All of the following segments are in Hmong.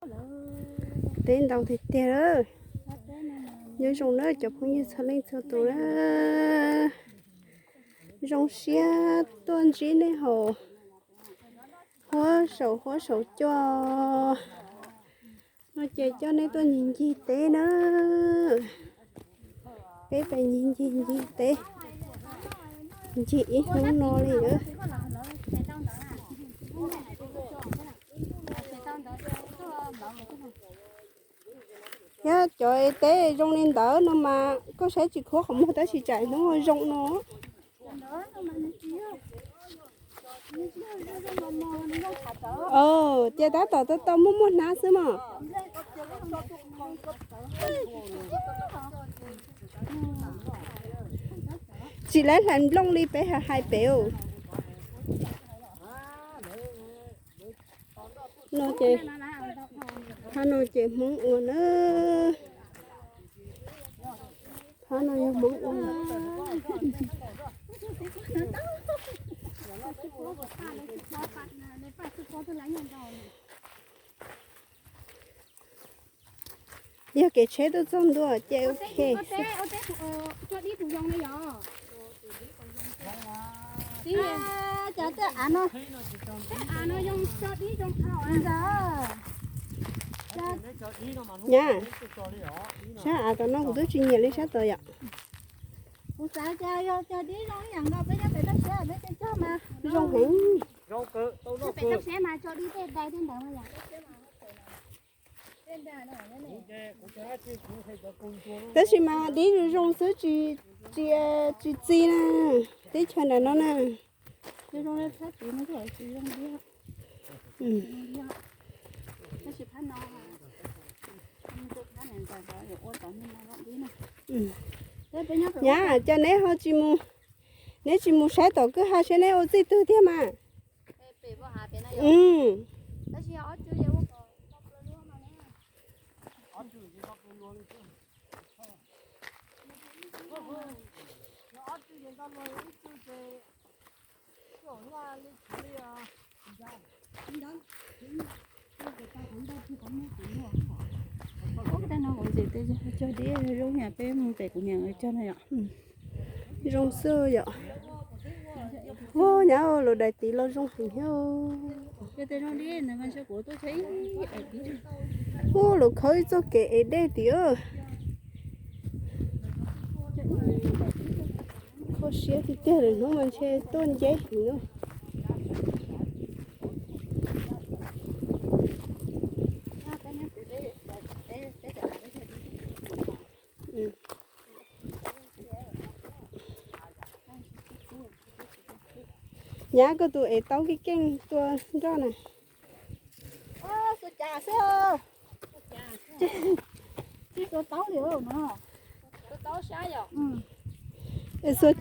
Teb ntau tiag tiag lawm. Nyob zoo na cov phooj ywg txhua leej txhua tus na. Zoo siab tuaj ntsib nej hauv huab saum huab saum cua no ces coj nej tuaj ncig ncig teb na. Peb pem ncig ncig ncig teb, ncig ib hnub no li lawm. Yog cov teb zoo li ntawd no mas koj saib tsis khuab qhov muag tab sis tsam hnub zoo no. Ces tab tom tau tau muaj muaj hnab xwb mas. Tsis laib hlais nplooj li peb hais pem. No ces, qhov no ces Hmoob ua na. Qhov no yog Hmoob ua. Yog kev tsheb tuaj txog ntua ces ok. Nyab, sab av tom no kuv twb tsis nyiam li sab tod yom. Kuv xav cas yog cog dib zoo ib yam nkaus peb nyob pem toj siab peb cog cog mas. Zoo heev. Pem toj siab mas cog dib tej dai tej ntawd mas yom. Tab sis mas dib zoo zoo xwb, tsis, tsis txi na, teb chaws nram no na. Nyab, cas neb ho tsis mus, neb tsis mus saib tom kwj ha seb neb ua txij twg tiag mas. Tej no kuv ntxiv tej cog dib zoo yam peb mus pem kuv niam cog no yom. Zoo xwb yom. Ua nyab, lawv daim tid los zoo heev thiab. Ua lawv khawb ib txoj kev ev dej tim. Kho siab tiag tiag, lwm hnub mas ntshe tuaj nceb heev na. Nyab, koj tus ev taub keej keej tua nroj na. Xua cav xwb. Tsis tua taub li no. Xua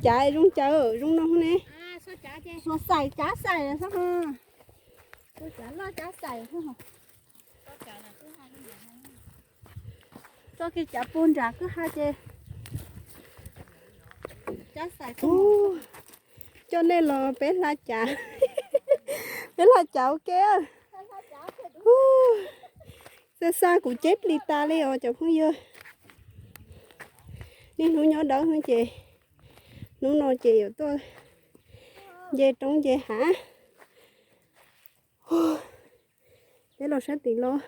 cav zoo cav zoo no ne. Xua xaim cav xaim xwb. Xua cav loj cav xaim xwb. Txoj kev cav puag nram kwj ha ces cav xaim. Coj nej los peb hla cav, peb hla cav ua ke. Xa xa kuv ceb plis tas li os cov phooj ywg. Niaj hnub nyob dawb no ces hnub no ces yuav tuaj nce roob nce hav. Peb los sab tid los,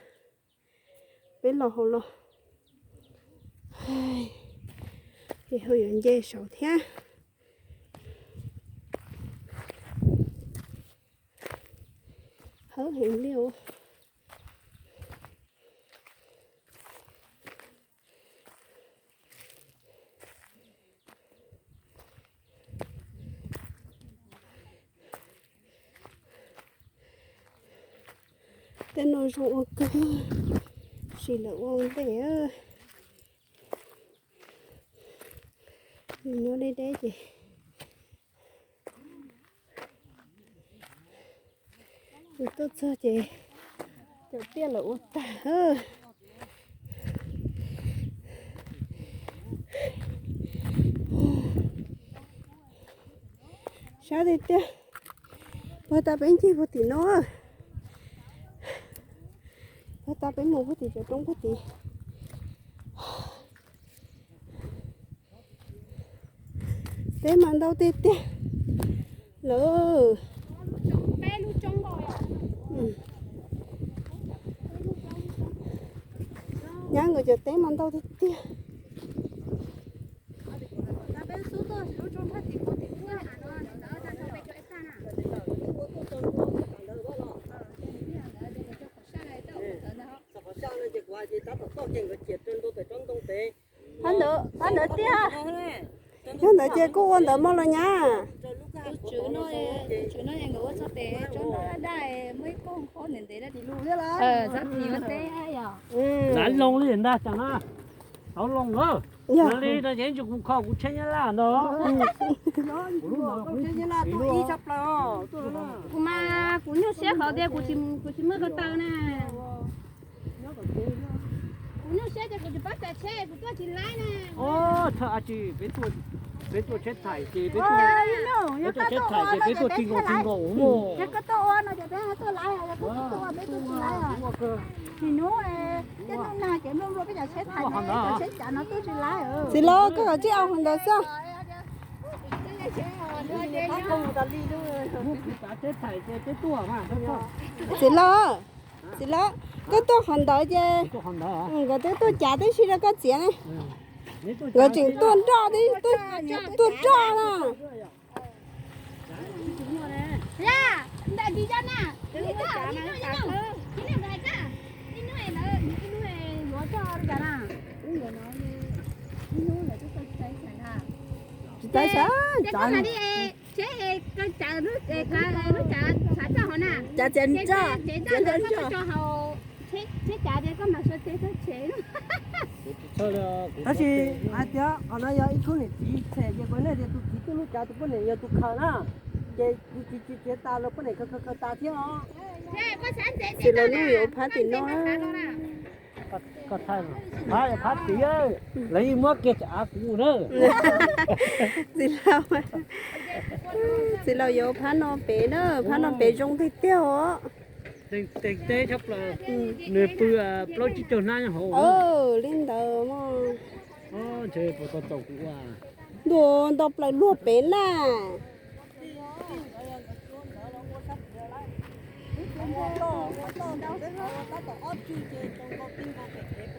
peb los hauv los, ces ho yuav nce saud thiab. Hawb heev li os. Tej no zoo ua kawg, sim lawv ua ntej. Nyob deb deb ces yus tuaj txog ces cov tiaj lawv ua tag. Sab tiag tiag, puag ta peb ncig puag tim no. Tag peb mus puag tim cov roob puag tim. Teb mas ntau tiag tiag lawm. Nyab nkawd cov teb mas ntau tiag tiag. Phab ntawd, phab ntawd tiag. Yog ntawd ces kuj ua ntawd mog los nyab. Lav loo li ntag tas na. Tau loo na. Li no ces tsis kuv kho kuv tsheb nyab laj ntag. Kuv mas kuv nyuaj siab qhov tias kuv tsis muaj ko taw na. Kuv nyuaj siab ces kuv tsis paub tsav tsheb, kuv tuaj tsis laib na. Thawj a tsi peb tuaj tsheb thaim ces peb tuaj, peb tuaj tsheb thaim ces peb tuaj tsis nkaus tsis nkaus. Tsis hnub, tej hnub nag ces nplua nplua peb cov tsheb thaim, cov tsheb cav no tuaj tsis laib. Txiv Laus, koj kav tsij au hauv ntawd xwb. Txiv Laus, txiv Laus, koj tuaj qhov ntawd ces nkawd twb tuaj cav tib si rau koj txiav ne. Nkawd tseem tuaj nroj, tuaj nroj na. Tsis tau sawv, tsev, lub cav txav txoj hauv na. Cav txiav nroj, tsheb cav tias koj mam sawv tsev txog tsev. Tab sis hais tias qhov no yog ib khub niam txiv them ces kuv nej tias tus txiv tuaj lub cav tus poj niam yog tus khaws na, ces tus txiv txiav tas los poj niam khaws khaws tas thiab os. Txiv Laus lub yuav phab tim no. Phab tim, lawv yeej muab kiag av kuv na. Txiv Laus, txiv Laus yuav phab no pem na, phab no pem zoo tiag tiag os. Teem teb tshaj plaws, nws pw plaub tsib caug hnab nyob hauv. Li ntawd mas. Ntshe puas tau tau kuv ua. Ntuj, nto plaws luag pem na.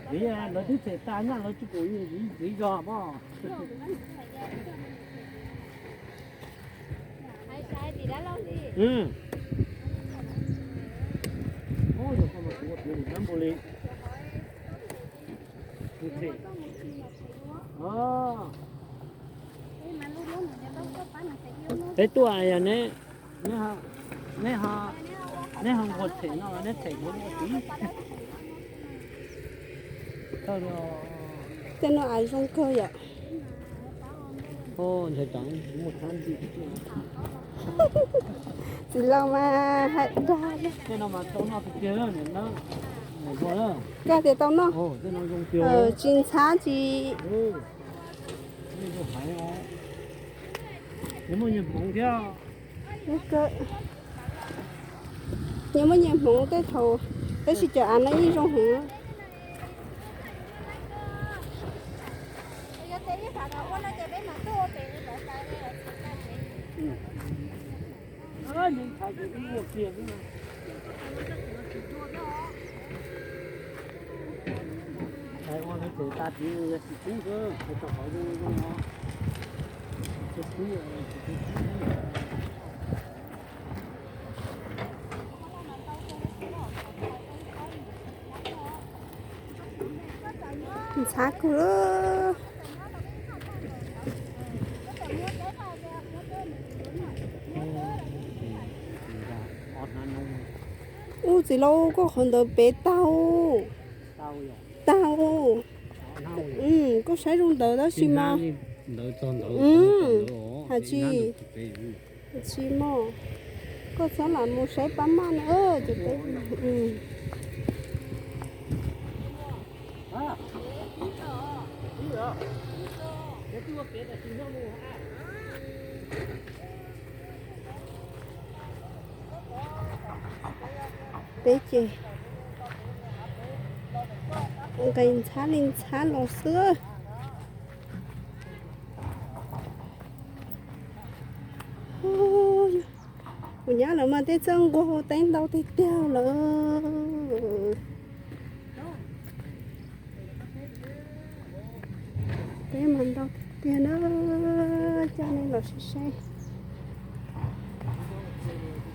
Vim lawv twb them tas nyaj lawv tsis pum ntxiv zog mog. Peb tuaj yog neb ho nquag them no neb them kuv ua txiv. Tej no av zoo kawg yom. Ntshai tsam muaj txhab ntxim. Txiv Laus mas hais dag. Tej no mas tau noj tiag tiag. Koj tias tau noj. Tsis ntxhab tsis. Nws muaj nyias hmoov thiab. Nws muaj nyias hmoov tej thaum, tab sis cov av no yeej zoo heev. Ntxhab kawg lawm. Ub, txiv Laus, koj qhov ntawd pem tau. Tau. Koj saib zoo ntawd tab sis mas. Hais tsis, tsis mog. Koj txhob lam mus saib pab maj na. Peb ces Nqis ntxhab li ntxhab los xwb. Kuv nyab lawv mas tej txawj nquag teb ntau tiag tiag lawm. Teb mas ntau tiag tiag na, coj nej los saib saib.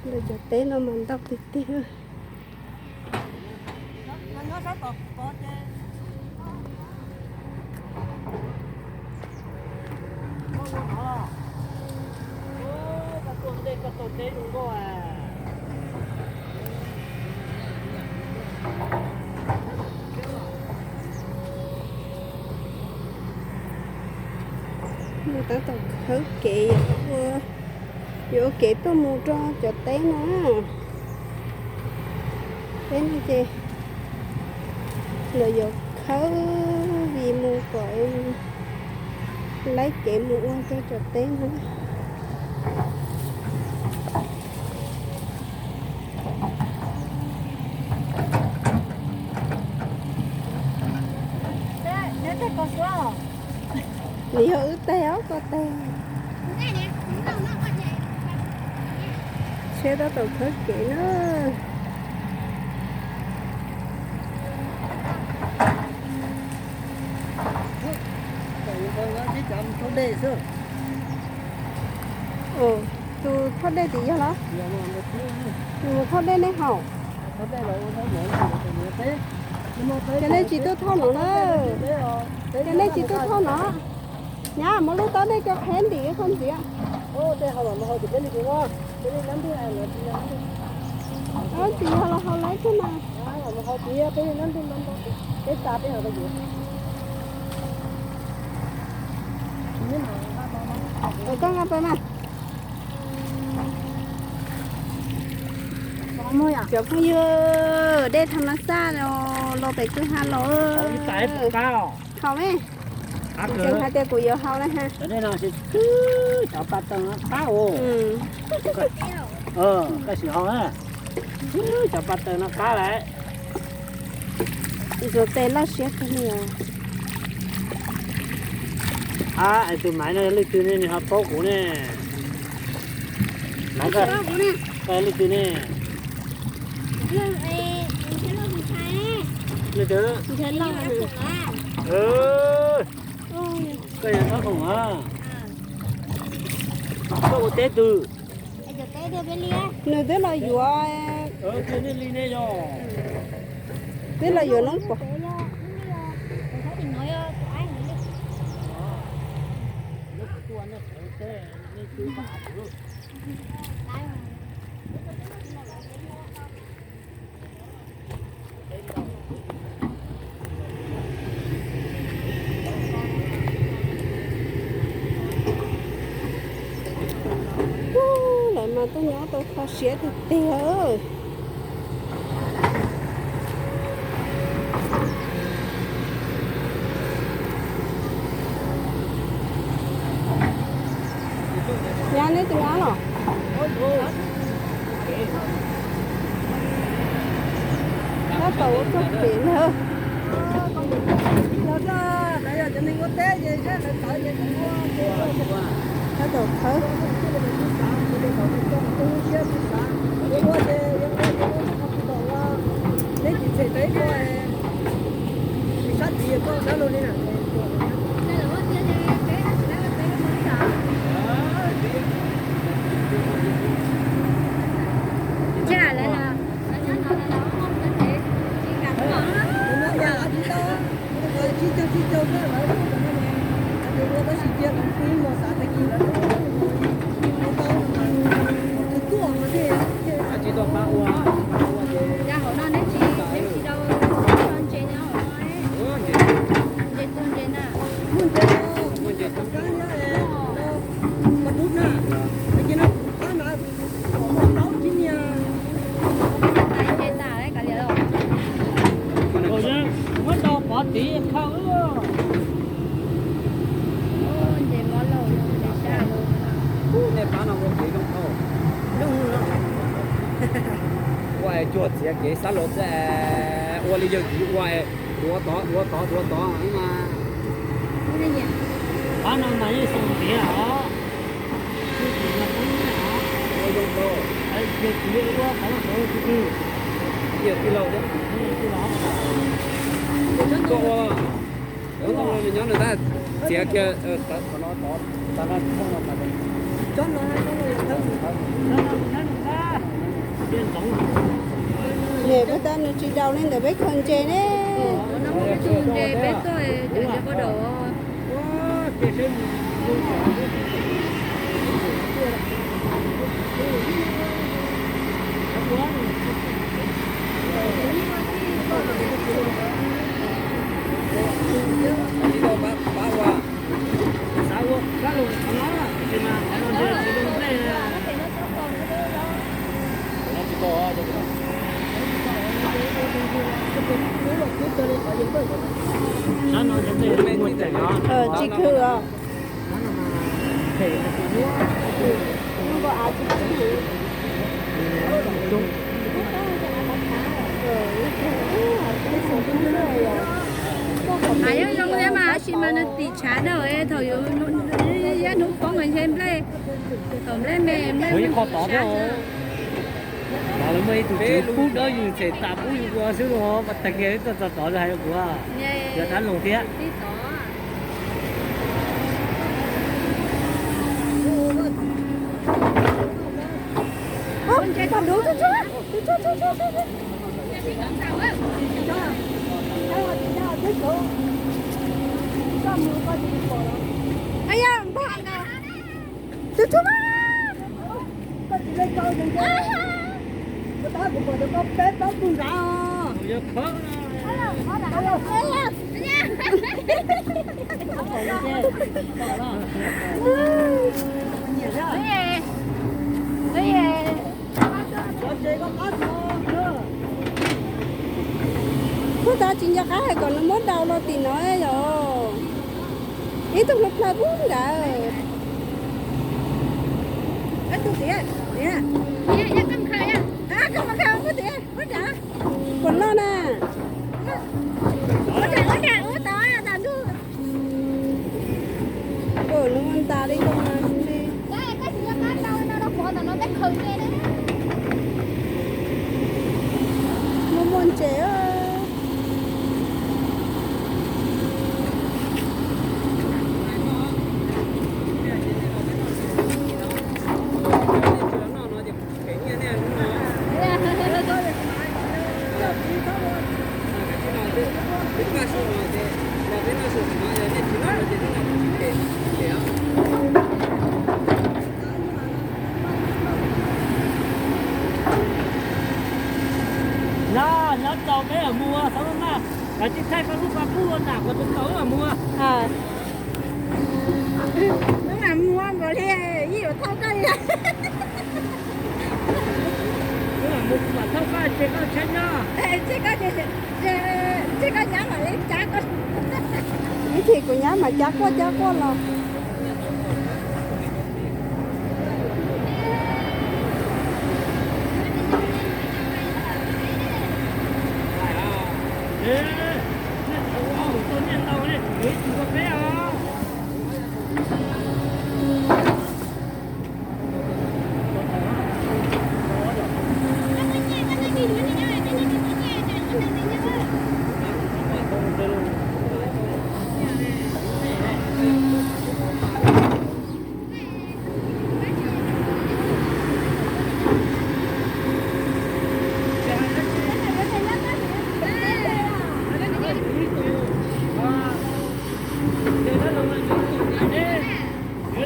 Ntawm cov teb no mas ntau tiag tiag. Tab tom khawb kev, yuav ua kev tuaj mus rau cov teb no. Teb no ces lawv yuav khawb vim mus kom laib kev mus ua rau cov teb no. Nws yog wb teg os, koj teg. Tsheb tab tom khawb kev na. Tus thauj dej tim yog los? Mus thauj dej nej haus. Ces nej tsis tuaj thauj no na. Ces nej tsis tuaj thauj no. Nyab, muab lub taub dej coj qheb ntim koj ntxiv. Tsis yog los haus laib xwb mas. Koj nqa pais mas. Cov phooj ywg, dej tham mas xaj los pem kwj ha los. Haus me. Tseem hais tias kuv yuav haus na ha. Cov pa taws no qab os. Koj sim haus na. Cov pa taws no qab lawm. Ntxuav tes loj siab kawg li os. Ab, es tus maiv no yog leej twg ne, nws ho paub kuv ne? Maiv, koj yog leej twg ne? Leej twg? Koj yog Thab Khoom a? Koj ua teb twg? Nws twb los yuav, twb los yuav noob pov. Lawv mas tuaj nyob tau kho siab tiag tiag. Nyab, neb tus nyab los? Tab tom ua txoj kev ntag. Tab tom khawb. Hauv no neb tsis, neb tsis tau ntses no. Ntses tuag ntses na. Ntses tas kav liam los. Muab tau pov tid khawb. Ntses mob laug, ntses sab. Nej pab no ua kev zoo dhau. Ua cuag txiav kev sab laug xwb. Ua li yawg kuv ua, duav tod duav tod duav tod mas. Qab no mas yeej xoo ntiav os. Yawg kuv ua qhov no xov tus twg? Yawg tij laug thiab. Koj ua, nyob nws tab txiav kiag qhov no tod, tag no tod no. Niam, puas tas nws tsis daus li ntawm peb khaws ntses ne? Tsis khw os. Mas yeej zoo thiab mas, tab sis mas nws tim tshav dhau, thaum yus, ib hnub poob ntshe nplej, thaum nplej me, nplej ib qho tod thiab. Los lawv muaj ib tug tswv pub dawb yus txhem tas pub yus ua xwb los mas tag kiag tuaj txog tod hais rau kuv, yog dab laug thiab. Tus tub, puag ta tsis nco qab hais kom nws muab daus los tim no yom. Ib tug hluas plaws pub nrad. Puas loj na? Ua nws ua ntas li koj mas li. Muaj muaj ntses. Nyob, nyob txaus peb mam mus, xav maj, kav tsij thaij koj lub pas pub ua nram kom tau tau wb mam mus. Wb mam mus npaum li, ib yuav thauj koj li. Wb mam mus, kuv mam thauj koj, ces koj tsheb nyob. Ces koj nyab mam li cav koj. Ib chim kuv nyab mam cav quaj cav quaj los.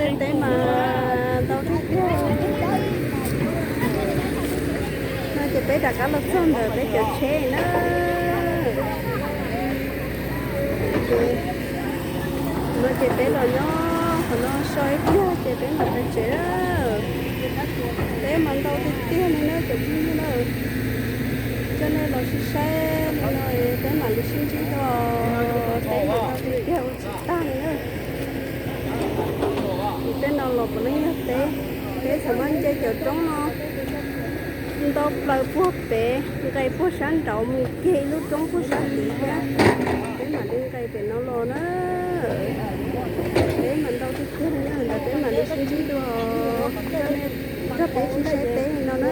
Tej teb mas ntau tiag tiag. No ces peb rov qab los txog ntawm peb cov tsheb na. No ces peb los nyob qhov no so ib pliag ces peb mam pais tsev. Teb mas ntau tiag tiag li na cov phooj ywg na. Coj nej los sib saib li no, peb mam li sib ntsib dua. Teb mas ntau tiag tiag ua tsis tag li na. Peb no los puav leej yog teb, peb txawm muab nce cov roob no. Ntau plaws puag pem, nqes puag sab nraud mus kiag ib lub roob puag sab tid thiab. Peb mam li nqes pem no los na. Peb mas ntau tiag tiag li na, ntawd peb mam li sib ntsib dua, coj peb sib saib teb li no na.